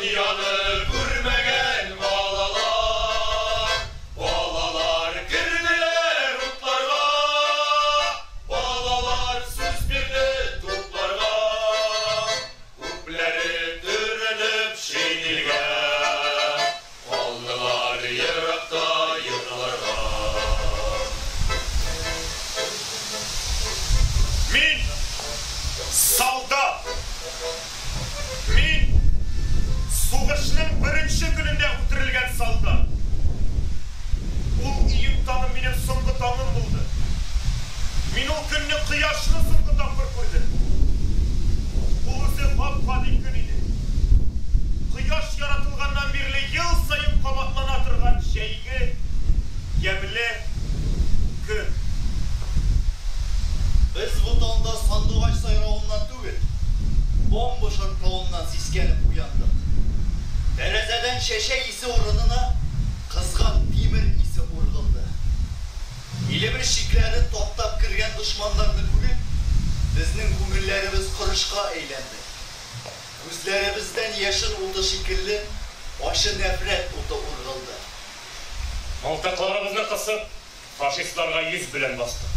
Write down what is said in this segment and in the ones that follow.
Дөньяны күрмәгән балалар, балалар керделәр утларга, балалар сүз бирде тупларга, күпләре төренеп шинельгә, калдылар еракта йокларга. Мин солдат! Мин сугышның беренче көнендә үтерелгән солдат. Ул июнь таңы минем соңгы таңым булды. Мин ул көнне кояшны соңгы тапкыр күрдем. Ул үзе гап-гади көн иде. Кояш яратылганнан бирле ел саен кабатлана торган җәйге, ямьле көн. Без бу таңда сандугач сайравыннан түгел, бомба шартлавыннан сискәнеп уяндык. Тәрәзәдән чәчәк исе урынына кызган тимер исе ургылды. Илебез чикләрен таптап кергән дошманнарны күреп, безнең күңелләребез корычка әйләнде. Күзләребездән яшен уты шикелле ачы нәфрәт уты ургылды. Мылтыкларыбызны кысып, фашистларга йөз белән бастык.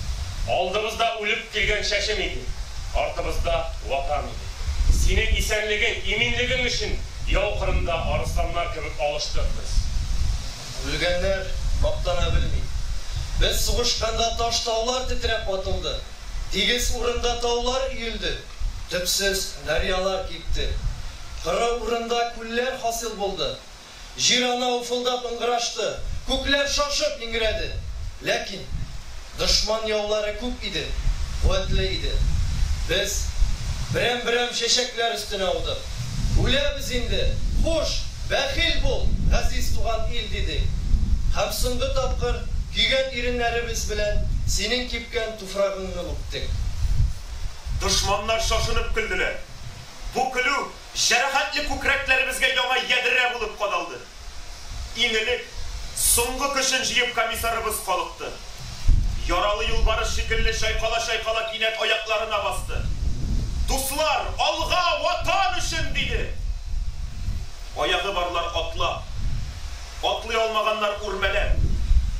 Алдыбызда үлеп килгән чәчем иде, артыбызда Ватан иде. Синең исәнлегең, иминлегең өчен яу кырында арысланнар кебек алыштык без. Үлгәннәр мактана белми. Без сугышканда таш-таулар тетрәп ватылды, тигез урында таулар өелде, төпсез дәрьялар кипте. Коры урында күлләр хасил булды. Җир-ана уфылдап ыңгырашты, күкләр шашып иңрәде. Ләкин дошман яулары күп иде, куәтле иде. Без берәм-берәм чәчәкләр өстенә аудык. Үләбез инде, хуш, бәхил бул, газиз туган ил, дидек. Һәм соңгы тапкыр көйгән иреннәребез белән синең кипкән туфрагыңны үптек. Дошманнар шашынып көлделәр. Бу көлү җәрәхәтле күкрәкләребезгә яңа ядрә булып кадалды. Иң элек, соңгы көчен җыеп комиссарыбыз калыкты. Яралы юлбарыс шикелле чайкала-чайкала кинәт аякларына басты. Дуслар, алга, Ватан өчен! диде. Аягы барлар атлап, атлый алмаганнар үрмәләп,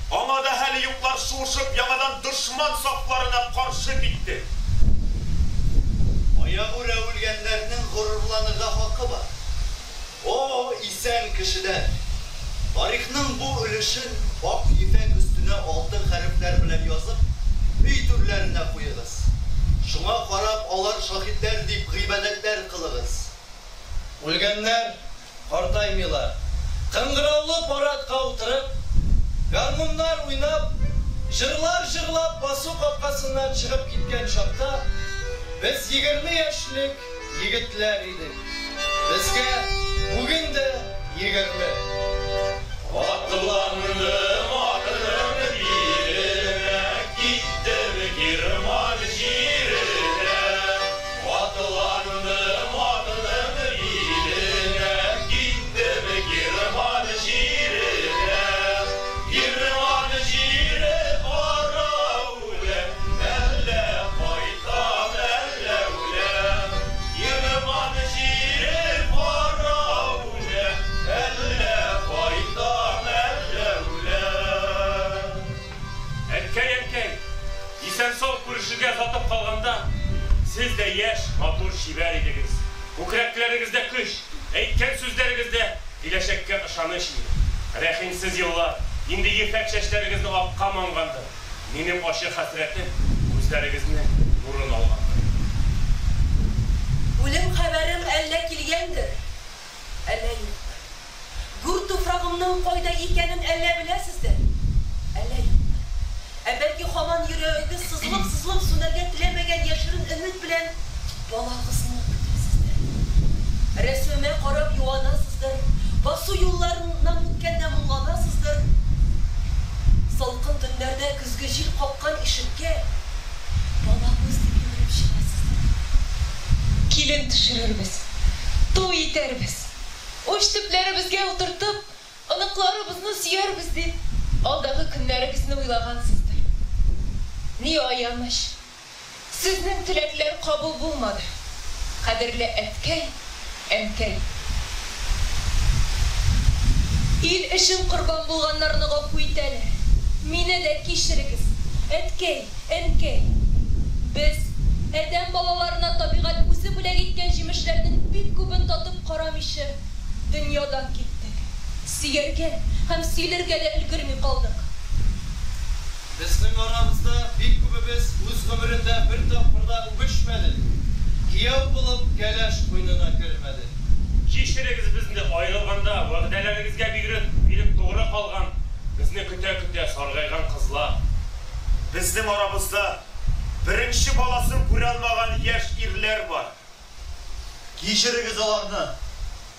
аңа да хәле юклар шуышып яңадан дошман сафларына каршы китте. Аягүрә үлгәннәрнең горурланырга хакы бар. О, исән кешеләр! Тарихның бу өлешен ак ефәк өстенә алтын хәрефләр белән язып, өй түрләренә куегыз. Шуңа карап, алар шаһитләр дип гыйбадәтләр кылыгыз. Үлгәннәр картаймыйлар. Кыңгыраулы парадка утырып, гармуннар уйнап, җырлар җырлап басу капкасыннан чыгып киткән чакта, без 20 яшьлек егетләр идек. Безгә бүген дә 20. Атландым атның биленә, киттем Герман җиренә. Атландым атның биленә, киттем Герман җиренә. Герман җире кара үлән, әллә кайтам, әллә үләм. Герман җире кара үлән, әллә кайтам, әллә үләм. Әнкәй, әнкәй, исән-сау күрешергә озатып калганда, сез дә яшь, матур, чибәр идегез. Күкрәкләрегездә көч, әйткән сүзләрегездә киләчәккә ышаныч иде. Рәхимсез еллар инде ефәк чәчләрегезне акка мангандыр, минем ачы хәсрәтем күзләрегезнең нурын алгандыр. Үлем хәбәрем әллә килгәндер, әллә юктыр. Гүр туфрагымның кайда икәнен әллә беләсездер, әллә юктыр. Ә бәлки һаман йөрәгегез сызылып-сызылып сүнәргә теләмәгән яшерен өмет белән балагызны көтәсездер. Рәсемемә карап юанасыздыр, басу юлларыннан үткәндә моңланасыздыр. Салкын төннәрдә көзге җил каккан ишеккә балавыз дип йөгереп чыгасыздыр. Килен төшерербез, туй итәрбез, уч төпләребезгә утыртып, оныкларыбызны сөярбез дип, алдагы көннәрегезне уйлагансыздыр. Ни аяныч, сезнең теләкләр кабул булмады, кадерле әткәй, әнкәй. Ил өчен корбан булганнарны гафу итәләр. Мине дә кичерегез, әткәй, әнкәй. Без, адәм балаларына табигать үзе бүләк иткән җимешләрнең бик күбен татып карамыйча, дөньядан киттек. Сөяргә һәм сөелергә дә өлгерми калдык. Безнең арабызда бик күбебез үз гомерендә бер тапкыр да үбешмәде, кияү булып кәләш куенына кермәде. Кичерегез безне, аерылганда вәгъдәләрегезгә бигрәк биреп тугры калган, безне көтә-көтә саргайган кызлар. Безнең арабызда беренче баласын күрә алмаган яшь ирләр бар. Кичерегез аларны,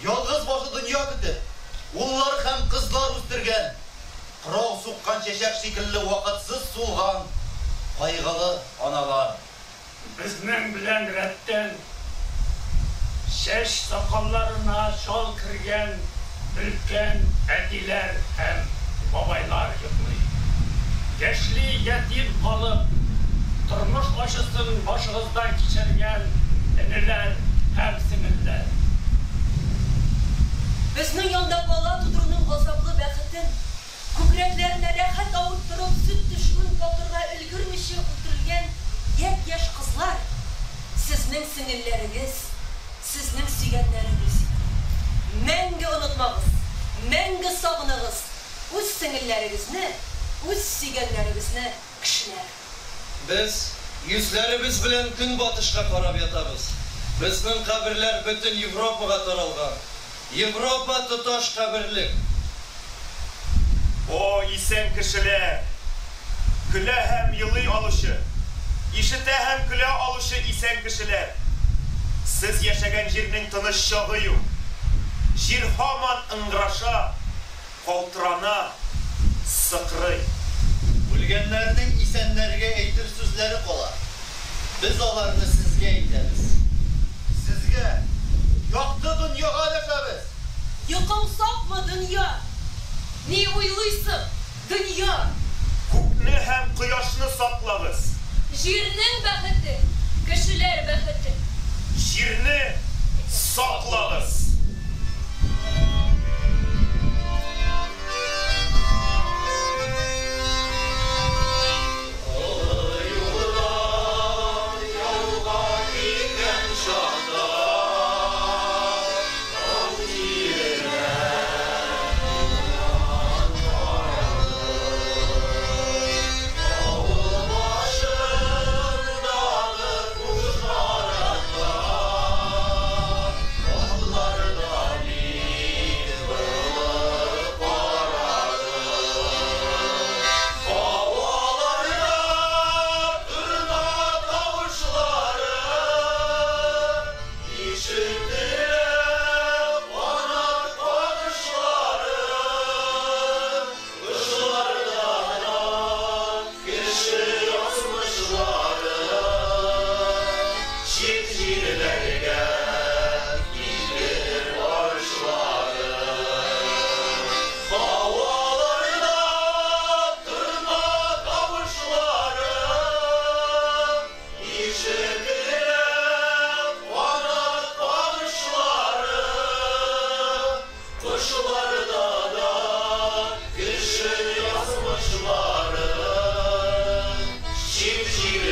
ялгыз башы дөнья көтеп, уллар һәм кызлар үстергән, кырау суккан чәчәк шикелле вакытсыз сулган кайгылы аналар. Безнең белән рәттән чәч-сакалларына чал кергән өлкән әтиләр һәм бабайлар йоклый. Яшьли ятим калып, тормыш ачысын башыгыздан кичергән энеләр һәм сеңелләр. Безнең янда бала тудыруның газаплы бәхетен, күкрәкләренә рәхәт авырттырып сөт төшүен татырга өлгермичә үтерелгән япь-яшь кызлар, сезнең сеңелләрегез, сезнең сөйгәннәрегез. Мәңге онытмагыз, мәңге сагыныгыз үз сеңелләрегезне, үз сөйгәннәрегезне, кешеләр. Без йөзләребез белән көнбатышка карап ятабыз. Безнең каберләр бөтен Европага таралган. Европа тоташ каберлек. О, исән кешеләр! Көлә һәм елый алучы, ишетә һәм көлә алучы исән кешеләр! Сез яшәгән җирнең тыныч чагы юк. Җир һаман ыңгыраша, калтырана, сыкрый. Үлгәннәрнең исәннәргә әйтер сүзләре кала. Без аларны сезгә әйтәбез. Сезгә, якты дөньяга дәшәбез. Йокың сафмы, дөнья? Ни уйлыйсың, дөнья? Күкне һәм кояшны саклагыз. Җирнең бәхете, кешеләр бәхете. Җирне саклагыз. Олы юлдан яуга киткән чакта, тау җиренә томан карады. Авыл башындагы куш наратлар, атларда бит борылып карады. Һаваларда торна тавышлары ишетелә, канат кагышлары, кошларда да кеше язмышлары, чит җирләргә китеп барышлары. Һаваларда торна тавышлары ишетелә, канат кагышлары, кошларда да кеше язмышлары, чит җирләргә